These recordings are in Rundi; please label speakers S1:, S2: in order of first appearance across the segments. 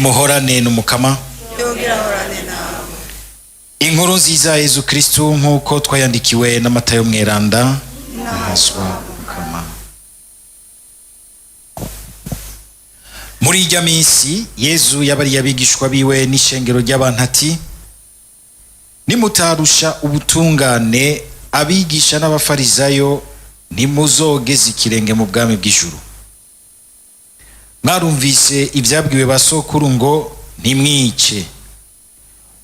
S1: Nimuhorane n'Umukama.
S2: Yongera ahorane nawe.
S1: Inkuru nziza ya Yezu Kristu nk'uko twayandikiwe na Matayo Mweranda. Nahazwa Mukama. Muri irya minsi Yezu yabariye abigishwa biwe n'ishengero ry'abantu ati: nimutarusha ubutungane abigisha n'abafarizayo, ntimuzogeze ikirenge mu bwami bw'ijuru. Mwarumvise ibyabwiwe ba sokuru ngo ntimwice,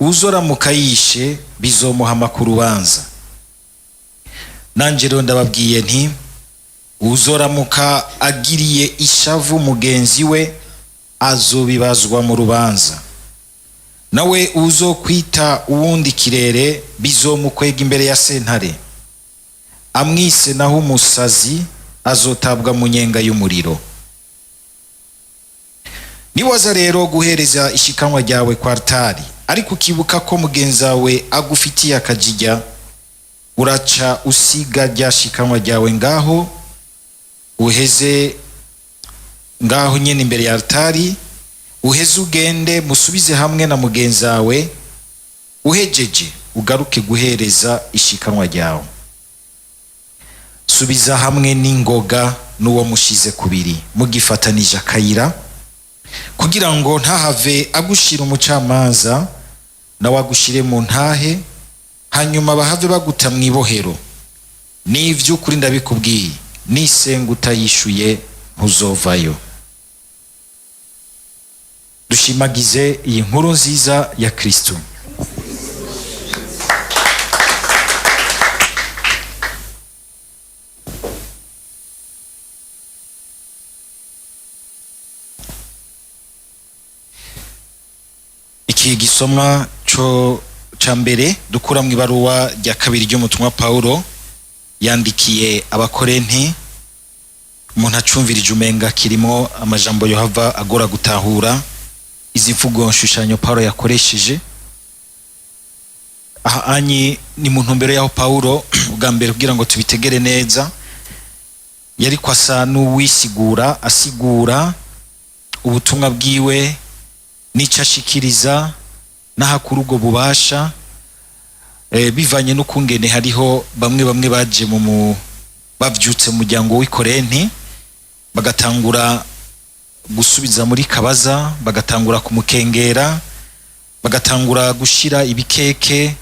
S1: uzoramuka yishe bizomuhama ku rubanza. Nanjye rero ndababwiye nti uzoramuka agiriye ishavu mugenzi we azobibazwa mu rubanza, nawe uzokwita uwundi kirere bizomukwega imbere ya sentare, amwise naho umusazi azotabwa mu nyenga y'umuriro. Niwaza rero guhereza ishikanwa ryawe kwa altari, ariko ukibuka ko mugenzi wawe agufitiye akajijya, uraca usiga rya shikanwa ryawe ngaho uheze ngaho nyene imbere ya altari, uheze ugende musubize hamwe na mugenzi wawe, uhejeje ugaruke guhereza ishikanwa ryawe. Subiza hamwe n'ingoga n'uwo mushize kubiri mugifatanije akayira, kugira ngo ntahave agushira umucamanza nawe agushire mu ntahe, hanyuma bahave baguta mu ibohero. N'ivy'ukuri ndabikubwiye, nisenga utayishuye ntuzovayo. Dushimagize iyi nkuru nziza ya Kristo. Iki gisomwa co ca mbere dukura mu ibaruwa rya kabiri ry'umutumwa Paulo yandikiye Abakorenti, umuntu acumvirije umenga kirimo amajambo yohava agora gutahura izi mvugo nshushanyo Paulo yakoresheje. Aha anyi ni mu ntumbero y'aho Paulo ubwa mbere, kugira ngo tubitegere neza, yariko asa n'uwisigura, asigura ubutumwa bwiwe n'ico ashikiriza n'ahakura ubwo bubasha, bivanye n'ukungene hariho bamwe bamwe baje mu bavyutse mu muryango w'ikorenti bagatangura gusubiza muri kabaza, bagatangura kumukengera, bagatangura gushira ibikeke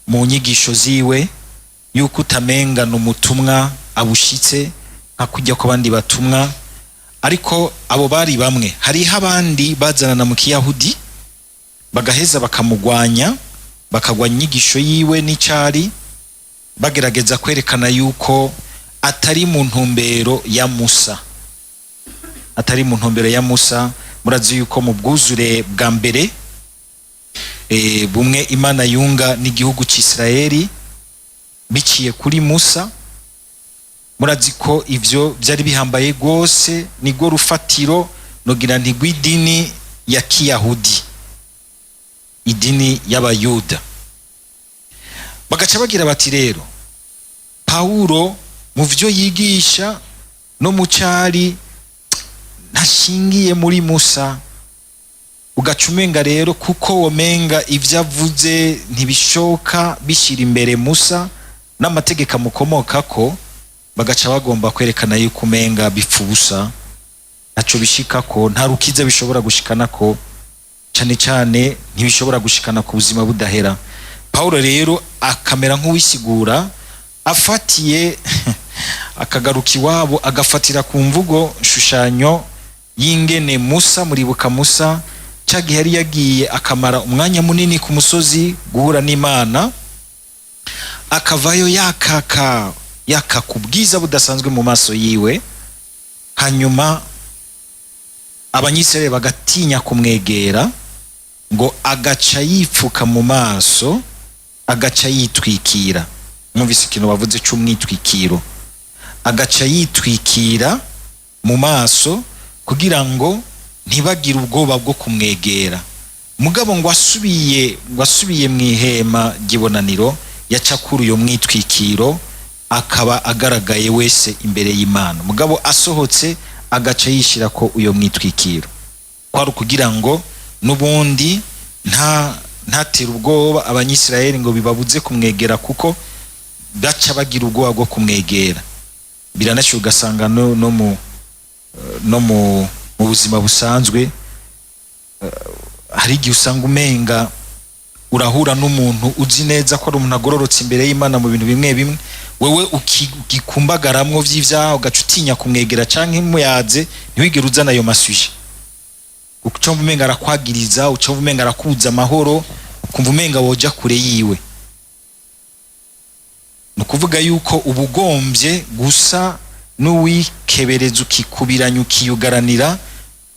S1: mu nyigisho ziwe yuko utamenga n'umutumwa abushitse nka kujya ku bandi batumwa. Ariko abo bari bamwe, hariho abandi bazanana mu kiyahudi bagaheza bakamugwanya, bakagwanya inyigisho yiwe n'icari, bagerageza kwerekana yuko atari mu ntumbero ya Musa, atari mu ntumbero ya Musa. Murazi yuko mu bwuzure bwa mbere bumwe Imana yunga n'igihugu c'Isirayeli biciye kuri Musa, murazi ko ivyo byari bihambaye gose, nirwo rufatiro nogira nti rw'idini ya Kiyahudi, idini y'Abayuda. Bagaca bagira bati rero Paulo mu vyo yigisha no mu cari ntashingiye muri Musa. Ugaca umenga rero kuko womenga ivyo avuze ntibishoka bishira imbere Musa n'amategeko amukomokako, bagaca bagomba kwerekana yuko umenga bipfa ubusa, ntaco bishikako, nta rukiza bishobora gushikanako, cane cane ntibishobora gushikana ku buzima budahera. Paulo rero akamera nk'uwisigura afatiye akagaruka iwabo, agafatira ku mvugo nshushanyo y'ingene Musa, muribuka Musa ca gihe yari yagiye akamara umwanya munini ku musozi guhura n'Imana, akavayo yakaka yakaka ubwiza budasanzwe mu maso yiwe, hanyuma abanyisirayeli bagatinya kumwegera, ngo agaca yipfuka mu maso, agaca yitwikira. Mwumvise ikintu bavuze c'umwitwikiro, agaca yitwikira mu maso kugira ngo ntibagire ubwoba bwo kumwegera. Mugabo ngo asubiye mu ihema ry'ibonaniro, yaca kuri uyo mwitwikiro akaba agaragaye wese imbere y'Imana. Mugabo asohotse agaca yishira ko uyo mwitwikiro. Kwari ukugira ngo n'ubundi ntatera ubwoba Abanyisirayeli ngo bibabuze kumwegera, kuko baca bagira ubwoba bwo kumwegera. Biranashyira ugasanga no mu buzima busanzwe, hari igihe usanga umenga urahura n'umuntu uzi neza ko ari umuntu agororotse imbere y'Imana mu bintu bimwe bimwe, wewe ukikumbagaramwo vy'ivyaha, ugaca utinya kumwegera, canke muyaze ntiwigere uzana ayo ma sujets. Ucumva umenga arakwagiriza, ucumva umenga arakubuza amahoro, ukumva umenga woja kure yiwe. Ni ukuvuga yuko ubugombye gusa n'uwikebereza, ukikubiranya, ukiyugaranira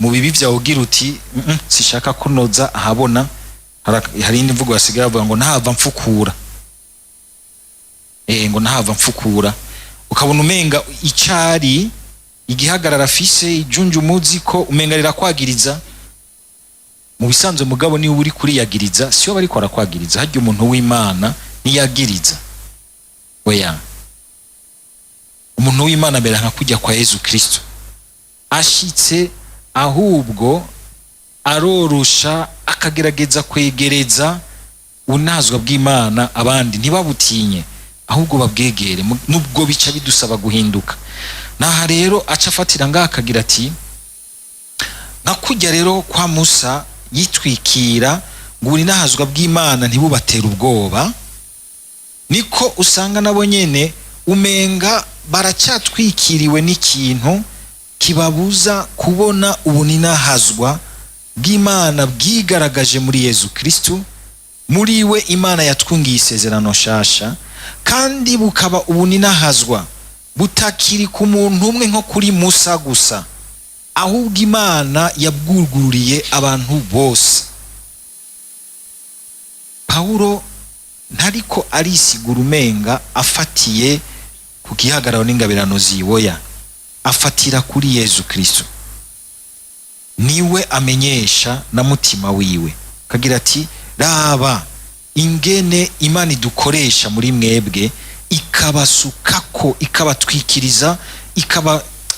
S1: mu bibi vyawe, ugira uti: Sishaka kunoza ahabona." Hari indi mvugo basigaye bavuga ngo ntahava mfukura, ngo ntahava mfukura. Ukabona umenga icari igihagarara afise ijunje umuzi ko umenga rirakwagiriza mu bisanzwe, mugabo niwe uri kuriyagiriza, siyo bariko arakwagiriza. Harya umuntu w'Imana niyagiriza, oya. Umuntu w'Imana amera nka kujya kwa Yezu Kristo ashitse, ahubwo arorosha, akagerageza kwegereza unazwa bw'Imana abandi, ntibabutinye ahubwo babwegere, nubwo bica bidusaba guhinduka. Naha rero aca afatira ngaha akagira ati: nka kujya rero kwa Musa yitwikira ngo ubuninahazwa bw'Imana ntibubatere ubwoba, niko usanga nabo nyene umenga baracyatwikiriwe n'ikintu kibabuza kubona ubuninahazwa bw'Imana bwigaragaje muri Yezu Kristu. Muri we Imana yatwungiye isezerano shasha, kandi bukaba ubuninahazwa butakiri ku muntu umwe nko kuri Musa gusa, ahubwo Imana yabwugururiye abantu bose. Pawulo ntariko arisigura umenga afatiye ku gihagararo n'ingabirano ziwoya, afatira kuri Yezu Kristo, niwe amenyesha na mutima wiwe, kagira ati: raba ingene Imana idukoresha muri mwebwe, ikabasukako, ikabatwikiriza,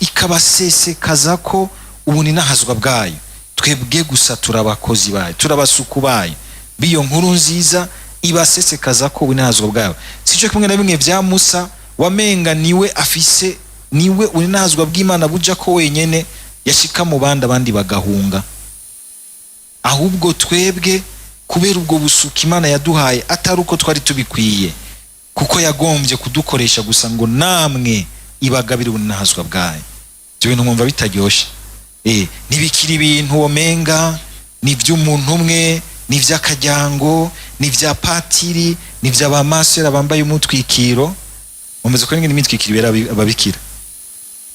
S1: ikabasesekaza ko ubuninahazwa bwayo. Twebwe gusa turabakozi bayo, turabasuku bayo b'iyo nkuru nziza ibasesekaza ko ubuninahazwa bwayo. Sico kimwe na bimwe vya Musa, wamenga niwe afise, niwe ubuninahazwa bw'Imana buja ko wenyene, yashika mu bandi, abandi bagahunga. Ahubwo twebwe, kubera ubwo busuka Imana yaduhaye atari uko twari tubikwiye, kuko yagombye kudukoresha gusa ngo namwe ibagabire ubuninahazwa bwayo. Ibyo bintu mwumva bitaryoshe? Ntibikiri ibintu womenga ni iby'umuntu umwe, ni iby'akajyango, ni ibya patiri, ni iby'abamasera bambaye umutwikiro. Mumaze kubona ingene imitwikiro ibera ababikira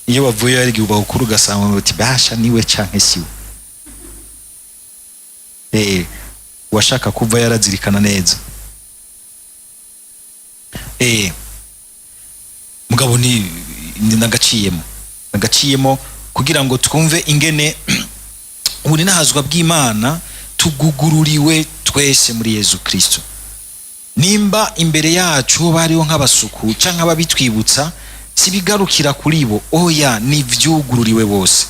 S1: iyo bavuye, hari igihe ubahukura ugasanga bati: basha, niwe canke siwe? Uwashaka kuva yarazirikana neza. Mugabo ni nagaciyemo kugira ngo twumve ingene ubuninahazwa bw'Imana tugugururiwe twese muri Yezu Kristo. Nimba imbere yacu bariho nk'abasuku canke ababitwibutsa, sibigarukira kuri bo, oya, ni vyugururiwe bose,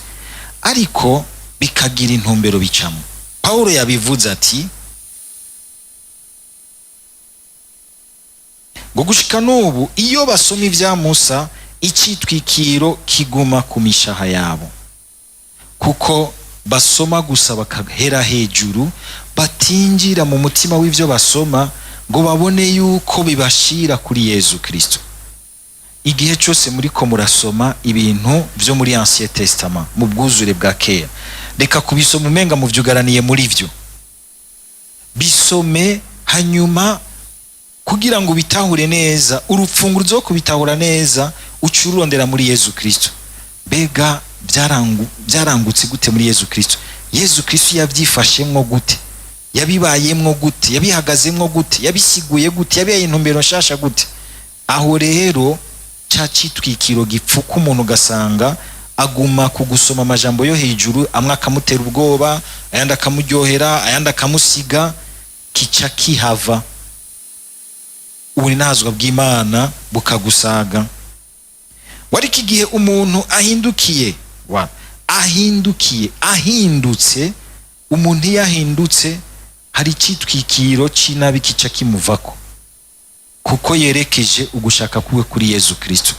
S1: ariko bikagira intumbero bicamo. Paulo yabivuze ati ngo gushika n'ubu iyo basoma ibya Musa, icitwikiro kiguma ku mishaha yabo, kuko basoma gusa bakahera hejuru, batinjira mu mutima w'ivyo basoma ngo babone yuko bibashira kuri Yezu Kristo. Igihe cyose muriko murasoma ibintu vyo muri Ancien Testament, mu bwuzure bwa kera, reka kubisoma umenga muvyugaraniye muri vyo. Bisome, hanyuma kugira ngo ubitahure neza, urupfunguruzo rwo kubitahura neza uca ururondera muri Yezu Kristo. Mbega byarangutse gute muri Yezu Kristo? Yezu Kristo yabyifashemwo gute? Yabibayemwo gute? Yabihagazemwo gute? Yabisiguye gute? Yabihaye intumbero nshasha gute? Aho rero ca citwikiro gipfuka umuntu, ugasanga aguma kugusoma amajambo yo hejuru, amwe akamutera ubwoba, ayandi akamuryohera, ayandi akamusiga, kica kihava, ubuninahazwa bw'Imana bukagusaga. Wariko igihe umuntu ahindukiye wa ahindukiye ahindutse. Umuntu iyo ahindutse, hari icitwikiro c'inabi kica kimuvako, kuko yerekeje ugushaka kuwe kuri Yezu Kristo,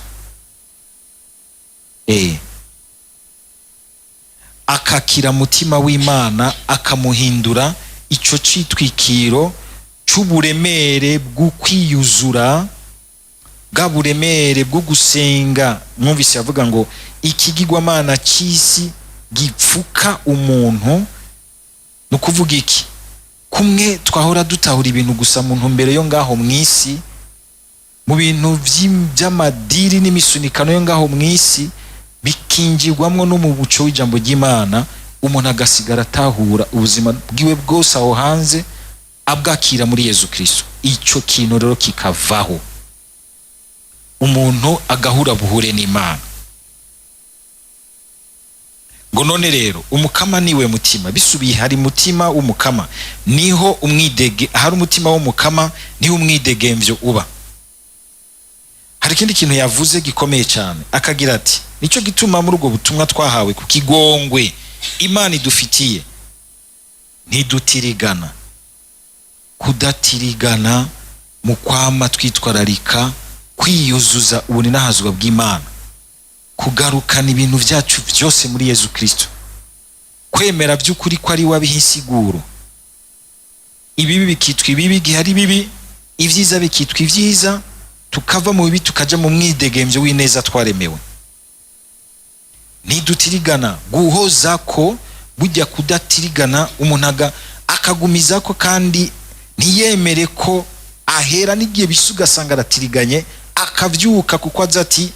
S1: akakira mutima w'Imana, akamuhindura. Ico citwikiro c'uburemere bw'ukwiyuzura, bwa buremere bwo gusenga mwumvise avuga ngo ikigirwamana c'isi gipfuka umuntu. Ni ukuvuga iki? Kumwe twahora dutahura ibintu gusa mu ntumbero yo ngaho mw'isi, mu bintu by'amadiri n'imisunikano yo ngaho mw'isi, bikinjirwamwo no mu buco w'ijambo ry'Imana, umuntu agasigara atahura ubuzima bwiwe bwose aho hanze abwakira muri Yezu Kristo. Ico kintu rero kikavaho, umuntu agahura buhure n'Imana. Ngo none rero Umukama niwe mutima. Bisubiye, hari mutima w'Umukama niho umwidege, hari umutima w'Umukama niho umwidegemvyo uba. Hari ikindi kintu yavuze gikomeye cyane, akagira ati: "Nicyo gituma muri ubwo butumwa twahawe ku kigongwe Imana idufitiye ntidutirigana." Kudatirigana mu kwama twitwararika kwiyuzuza ubuninahazwa bw'Imana, kugarukana ibintu byacu byose muri Yezu Kristo, kwemera by'ukuri ko ari we abiha insiguro. Ibibi bikitwa ibibi igihe ari bibi, ibyiza bikitwa ibyiza, tukava mu bibi tukaja mu mwidegemvyo w'ineza twaremewe. Ntidutirigana guhoza ko bujya kudatirigana, umuntu akagumiza ko kandi ntiyemere ko ahera n'igihe bisa, ugasanga aratiriganye, akavyuka, kuko aza ati: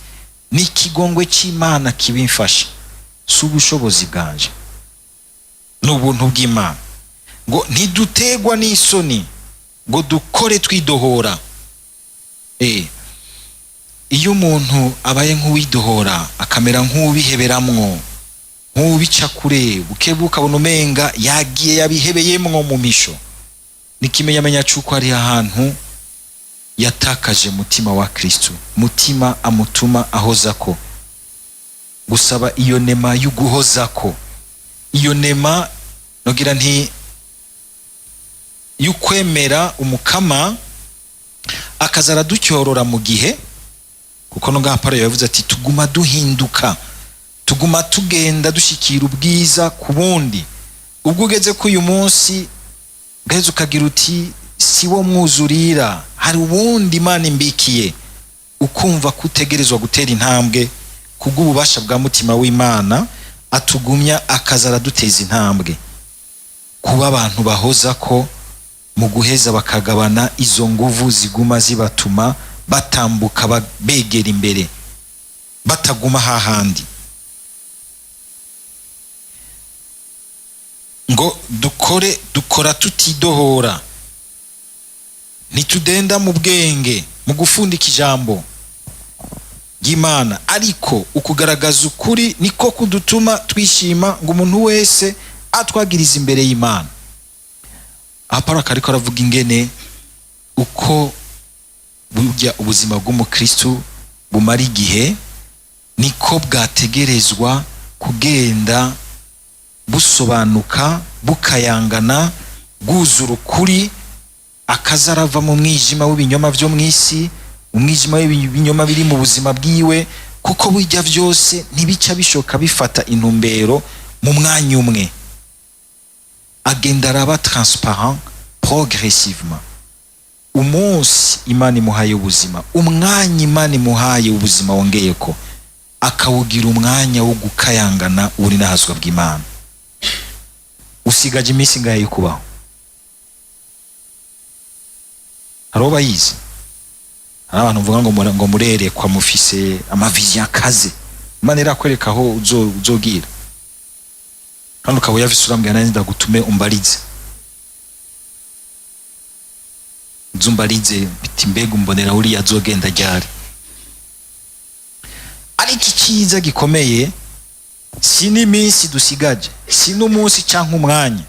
S1: "N'ikigongwe cy'Imana kibimfasha, si ubushobozi bwanje, ni ubuntu bw'Imana." Ngo ntidutegwa n'isoni, ngo dukore twidohora. Iyo umuntu abaye nk'uwidohora, akamera nk'ubiheberamwo, nk'ubica kure buke buke, ukabona umenga yagiye yabihebeyemwo mu misho, n'ikimenyamenya c'uko ari ahantu yatakaje mutima wa Kristo, mutima amutuma ahozako. Gusaba iyo nema y'uguhozako, iyo nema nogira nti y'ukwemera Umukama akaza araducyorora mu gihe, kuko no ngaha Pawulo yavuze ati: "Tuguma duhinduka, tuguma tugenda dushikira ubwiza ku bundi." Ubwo ugeze ko uyu munsi ugaheza ukagira uti: "Si wo mwuzurira, hari ubundi Imana imbikiye," ukumva ko utegerezwa gutera intambwe kubw'ububasha bwa mutima w'Imana atugumya, akaza araduteza intambwe kuba abantu bahoza ko, mu guheza bakagabana izo nguvu ziguma zibatuma batambuka, begera imbere, bataguma hahandi. Ngo dukore, dukora tutidohora, ntitudenda mu bwenge mu gufundika ijambo ry'Imana, ariko ukugaragaza ukuri niko kudutuma twishima, ngo umuntu wese atwagiriza imbere y'Imana. Aha Paulo akariko aravuga ingene uko burya ubuzima bw'umukristu bumara igihe, niko bwategerezwa kugenda busobanuka, bukayangana, bwuzura ukuri, akaza arava mu mwijima w'ibinyoma byo mu isi, umwijima w'ibinyoma biri mu buzima bwiwe, kuko burya byose ntibica bishoka bifata intumbero mu mwanya umwe. Agenda araba transparent progressivement. Umunsi Imana imuhaye ubuzima, umwanya Imana imuhaye ubuzima wongeye ko akawugira umwanya wo gukayangana ubuninahazwa bw'Imana. Usigaje iminsi ingahe yo kubaho? Hari uwo bayizi? Hari abantu mvuga ngo murerekwa, mufise amavision akaze, Imana irakwereka aho uzogira, kandi ukaba uyafise, urambwira nanjye ndagutume umbarize, uzumbarize biti: "Mbega umbonera uriya azogenda ryari?" Ariko icyiza gikomeye si n'iminsi dusigaje, si n'umunsi cyangwa umwanya,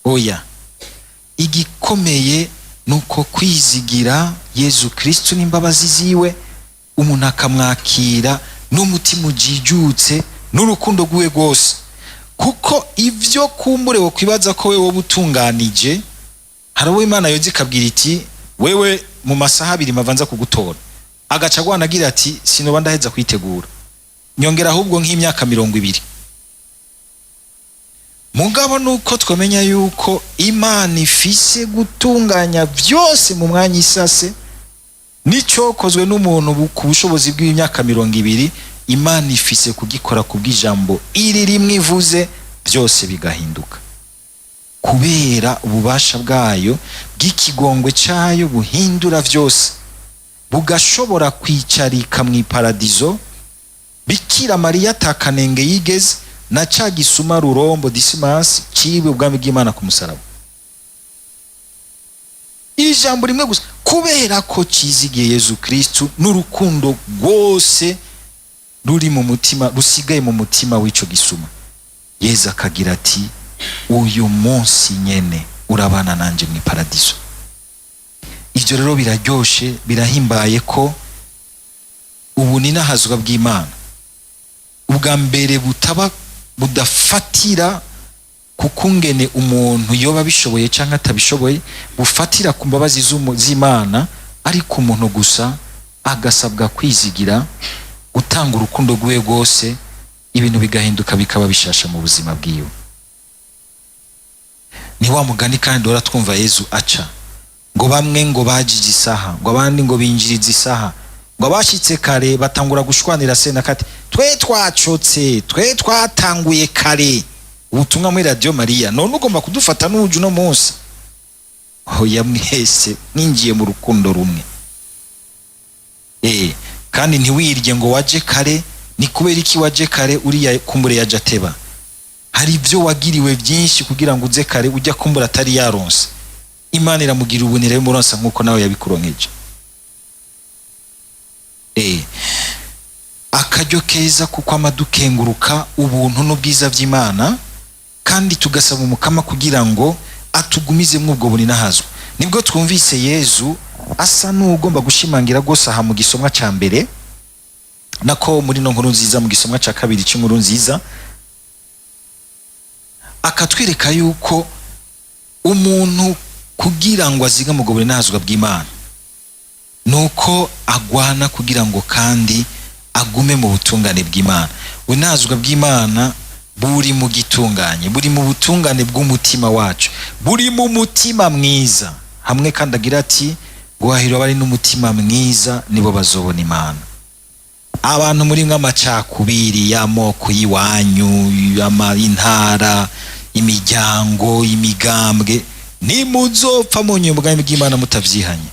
S1: oya. Igikomeye ni uko kwizigira Yezu Kristu n'imbabazi ziwe, umuntu akamwakira n'umutima ujijutse n'urukundo rwiwe rwose. Kuko ivyo kumbure wo kwibaza ko wewe utunganije, hari uwo Imana yoza ikabwira iti wewe mu masaha abiri mavanza kugutora, agaca agwana agira ati sinoba ndaheza kwitegura, nyongera ahubwo nk'imyaka 20. Mugabo nuko twamenya yuko Imana ifise gutunganya byose mu mwanya isase, nicyokozwe n'umuntu ku bushobozi bw'imyaka 20, Imana ifise kugikora ku bw'ijambo iri rimwe ivuze, byose bigahinduka kubera ububasha bwayo bw'ikigongwe cyayo buhindura byose, bugashobora kwicarika mu iparadizo Bikira Mariya atakanenge yigeze na ca gisuma rurombo Disimasi ciwe ubwami bw'Imana ku musaraba. Ijambo rimwe gusa, kubera ko cizigiye Yezu Kristu n'urukundo rwose ruri mu mutima, rusigaye mu mutima w'ico gisuma, Yezu akagira ati uyu munsi nyene urabana nanje mu iparadiso. Ivyo rero biraryoshe, birahimbaye ko ubu ni nahazwa bw'Imana ubwa mbere butaba budafatira kukungene umuntu yoba bishoboye canke atabishoboye, bufatira ku mbabazi z'Imana, ariko umuntu gusa agasabwa kwizigira, gutanga urukundo rwiwe rwose, ibintu bigahinduka bikaba bishasha mu buzima bwiwe. Ni wa mugani kandi duhora twumva Yezu aca ngo bamwe ngo bajije isaha, ngo abandi ngo binjiriza isaha, ngo abashitse kare batangura gushwanira se na kati, twe twacotse, twe twatanguye kare ubutumwa muri Radio Maria, none ugomba kudufata n'uju no munsi. Hoya mwese mwinjiye mu rukundo rumwe. Kandi ntiwirye ngo waje kare. Ni kubera iki waje kare? Uriya kumbure yaje ateba, hari ibyo wagiriwe byinshi kugira ngo uze kare, ujya kumbura atari yaronse. Imana iramugira ubunire y'umuronsa nkuko nawe yabikuronkeje. Akaryo keza kuko amadukenguruka ubuntu n'ubwiza by'Imana, kandi tugasaba umukama kugira ngo atugumize mwubwo buninahazwa. Nibwo twumvise Yezu asa n'ugomba gushimangira rwose aha mu gisomwa ca mbere, nako muri no nkuru nziza mu gisomwa ca kabiri cy'inkuru nziza, akatwereka yuko umuntu kugira ngo azigame ubwo buninahazwa bw'Imana nuko agwana kugira ngo kandi agume mu butungane bw'Imana. Ubunazwa bw'Imana buri mu gitunganye, buri mu butungane bw'umutima wacu, buri mu mutima mwiza. Hamwe kandi agira ati guhahirwa bari n'umutima mwiza nibo bazobona Imana. Abantu muri nk'amacakubiri y'amoko y'iwanyu, intara, imiryango, imigambwe, nimuzopfa mu nyuma bw'Imana mutavyihanye.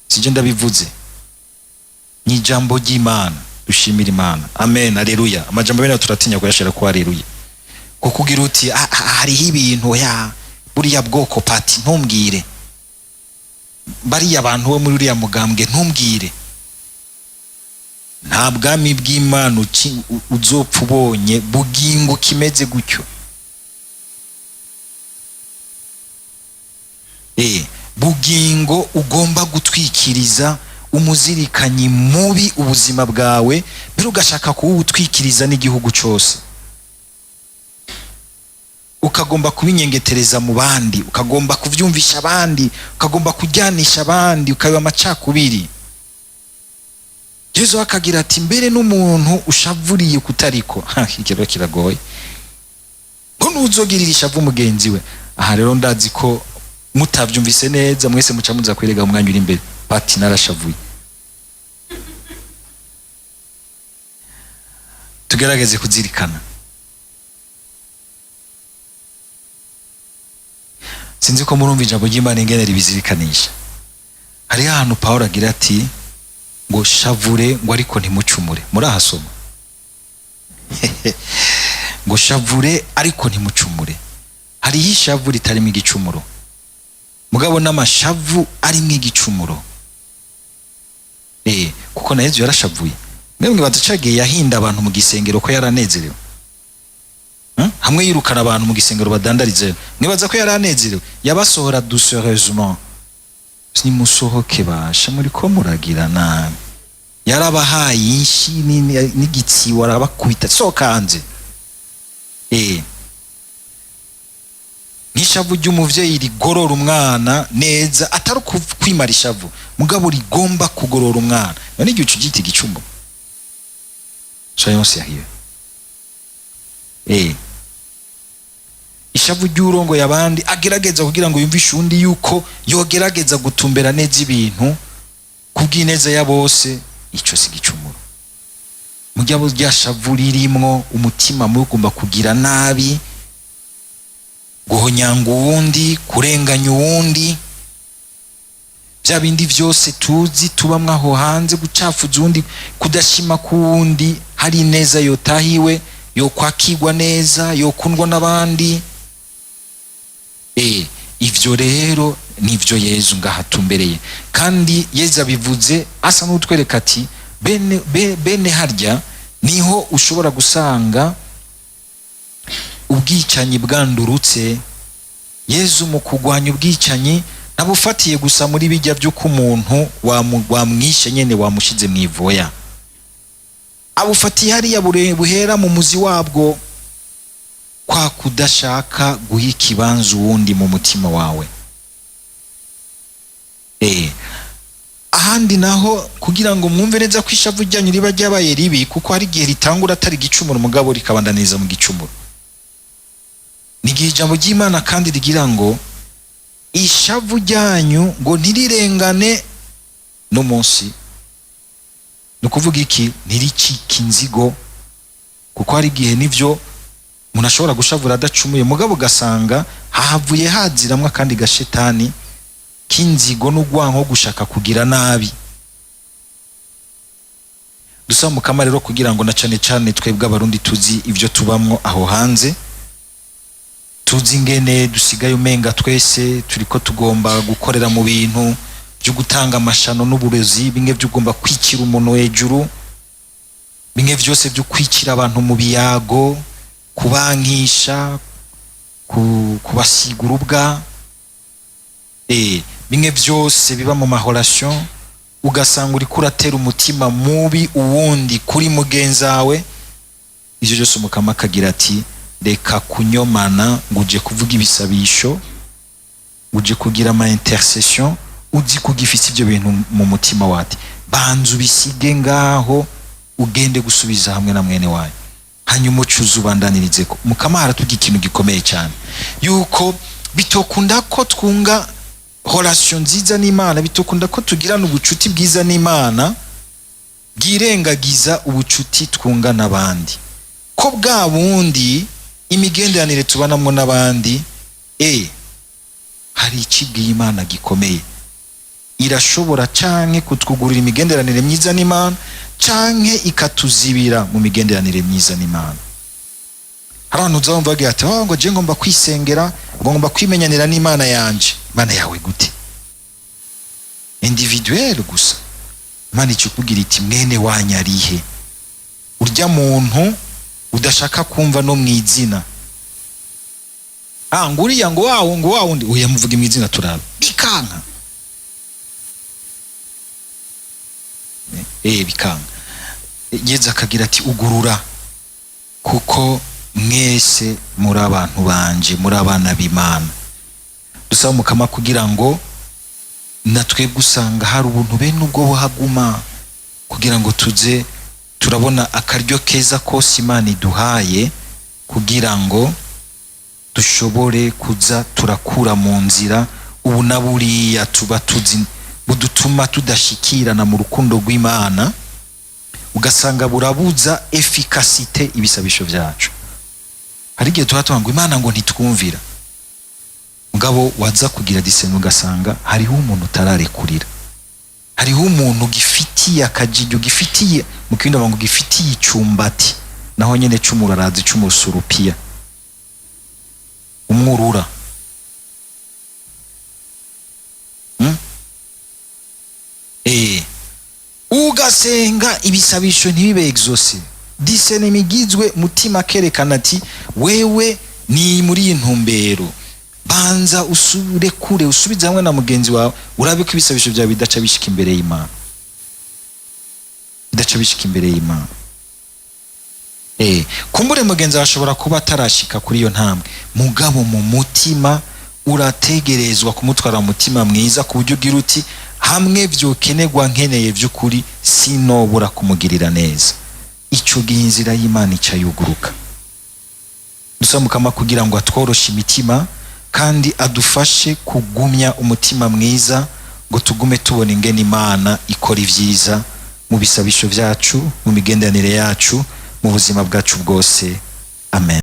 S1: Sije ndabivuze, ni ijambo ry'Imana. Dushimira Imana, amen, aleluya. Amajambo bene turatinya kuyashira ko aleluya, kuko ugira uti hariho ibintu ya buriya bwoko pati ntumbwire, bariya abantu bo muri uriya mugambwe ntumbwire. Nta bwami bw'Imana uzopfa ubonye bugingo kimeze gutyo. Bugingo ugomba gutwikiriza umuzirikanyi mubi ubuzima bwawe, mbere ugashaka kuwutwikiriza n'igihugu cyose, ukagomba kubinyengetereza mu bandi, ukagomba kuvyumvisha abandi, ukagomba kujyanisha abandi, ukaba amacakubiri. Yezu akagira ati mbere n'umuntu ushavuriye kutariko, ikiro kiragoye, ngo nuzogirira ishavu mugenzi we. Aha rero ndazi ko mutavyumvise neza, mwese muca muza kwerega umwanya uri imbere, pati narashavuye. Tugerageze kuzirikana. Sinzi ko murumva ijambo ry'Imana ingene ribizirikanisha. Hari ahantu Paulo agira ati ngo shavure ngo ariko ntimucumure. Murahasoma ngo shavure ariko ntimucumure. Hariho ishavu ritarimo igicumuro, mugabo n'amashavu arimo igicumuro. Kuko na Yezu yarashavuye. Mwemwe badacagiye yahinda abantu mu gisengero ko yaranezerewe. Hamwe yirukana abantu mu gisengero badandarize, mwibaza ko yaranezerewe? Yabasohora doucereusement, nimusohoke basha muri ko muragira nabi. Yarabahaye inshi n'igitsibo arabakubita, sohoka hanze. Nk'ishavu ry'umuvyeyi rigorora umwana neza, atari kwimara ishavu, mugabo rigomba kugorora umwana, none igihe ucugita igicumuro? Soyons sérieux. Ishavu ry'urongoye abandi agerageza kugira ngo yumvishe undi yuko yogerageza gutumbera neza ibintu kubw'ineza ya bose, ico si igicumuro. Mugabo rya shavu ririmwo umutima mubi ugomba kugira nabi, guhonyanga uwundi, kurenganya uwundi, bya bindi vyose tuzi tubamwo aho hanze, gucafuza uwundi, kudashima k'uwundi, hari ineza yotahiwe, yokwakirwa neza, yokundwa n'abandi. Ivyo rero nivyo Yezu ngahatumbereye. Kandi Yezu abivuze asa n'utwereka ati bene harya niho ushobora gusanga ubwicanyi bwandurutse. Yezu mu kugwanya ubwicanyi nabufatiye gusa muri bijya by'uko umuntu wamwishe nyene wamushize mu ivoya, abufatiye hariya buhera mu muzi wabwo, kwa kudashaka guha ikibanza uwundi mu mutima wawe. Ahandi naho kugira ngo mwumve neza ko ishavu ryanyu riba ryabaye ribi, kuko hari igihe ritangura atari igicumuro mugabo rikabandaniriza mu gicumuro, ni igihe ijambo ry'Imana kandi rigira ngo ishavu ryanyu ngo ntirirengane n'umunsi. Ni ukuvuga iki? Ntiricike inzigo, kuko hari igihe nivyo umuntu ashobora gushavura adacumuye, mugabo ugasanga hahavuye haziramwo akandi gashetani k'inzigo n'ugwanko gushaka kugira nabi. Dusaba Mukama rero kugira ngo na cane cane twebwe Abarundi tuzi ivyo tubamwo aho hanze, tuzi ingene dusigaye umenga twese turiko tugomba gukorera mu bintu byo gutanga amashano n'uburozi, bimwe by'ugomba kwikira umuntu hejuru, bimwe vyose byo kwikira abantu mu biyago, kubankisha, kubasiga urubwa, bimwe byose biba mu mahoration, ugasanga uriko uratera umutima mubi uwundi kuri mugenzawe. Ivyo byose Umukama akagira ati reka kunyomana ngo uje kuvuga ibisabisho, uje kugira ama intercession, uzi kugifise ivyo bintu mu mutima wati banza ubisige ngaho, ugende gusubiza hamwe na mwene wayo, hanyuma ucuze ubandanirize ko. Mukama haratubwira ikintu gikomeye cyane, yuko bitokunda ko twunga relation nziza n'Imana, bitokunda ko tugirana ubucuti bwiza n'Imana bwirengagiza ubucuti twunga n'abandi, ko bwa bundi imigenderanire tubanamwo n'abandi hari ikibwiye Imana gikomeye. Irashobora canke kutwugurura imigenderanire myiza n'Imana, canke ikatuzibira mu migenderanire myiza n'Imana. Hari abantu uzabumva bagira ati oh, ngo je ngomba kwisengera, ngo ngomba kwimenyanira n'Imana yanje. Imana yawe gute? Individuel gusa. Imana ikikubwira iti mwene wanyu arihe? Urya muntu udashaka kumva no mwizina, ah, ngo uriya, ngo wawo, ngo wa wundi, oya muvuge mwizina turabe, bikanka. Bikanka. Yezu akagira ati ugurura, kuko mwese muri abantu banje, muri abana b'Imana. Dusaba Mukama kugira ngo na twebwe usanga hari ubuntu bene ubwo buhaguma, kugira ngo tuze turabona akaryo keza kose Imana iduhaye, kugira ngo dushobore kuza turakura mu nzira ubu na buriya tuba tuzi budutuma tudashikirana mu rukundo rw'Imana, ugasanga burabuza efficacité ibisabisho vyacu. Hari igihe tuba tuvuga ngo Imana ngo ntitwumvira, mugabo waza kugira discernment ugasanga hariho umuntu utararekurira, hariho umuntu gifitiye akajijyo, gifitiye mu kindi ngo gifitiye icumbati, naho nyene c'umurarazi, c'umusurupiya, umwurura. Ugasenga ibisabisho ntibibe exaucé. Discernment igizwe mutima kerekana ati wewe ni muri iyi ntumbero, banza usubire kure, usubize hamwe na mugenzi wawe, urabe ko ibisabisho byawe bidaca bishika imbere y'Imana, bidaca bishika imbere y'Imana. Kumbure mugenzi wawe ashobora kuba atarashika kuri iyo ntambwe, mugabo mu mutima Urategerezwa kumutwara umutima mwiza, ku buryo ugira uti: "Hamwe vyokenerwa, nkeneye vy'ukuri, sinobura kumugirira neza." Ico gihe inzira y'Imana ica yuguruka. Dusaba Mukama kugira ngo atworoshe imitima kandi adufashe kugumya umutima mwiza, ngo tugume tubona ingene Imana ikora ibyiza mu bisabisho byacu, mu migenderanire yacu, mu buzima bwacu bwose. Amen.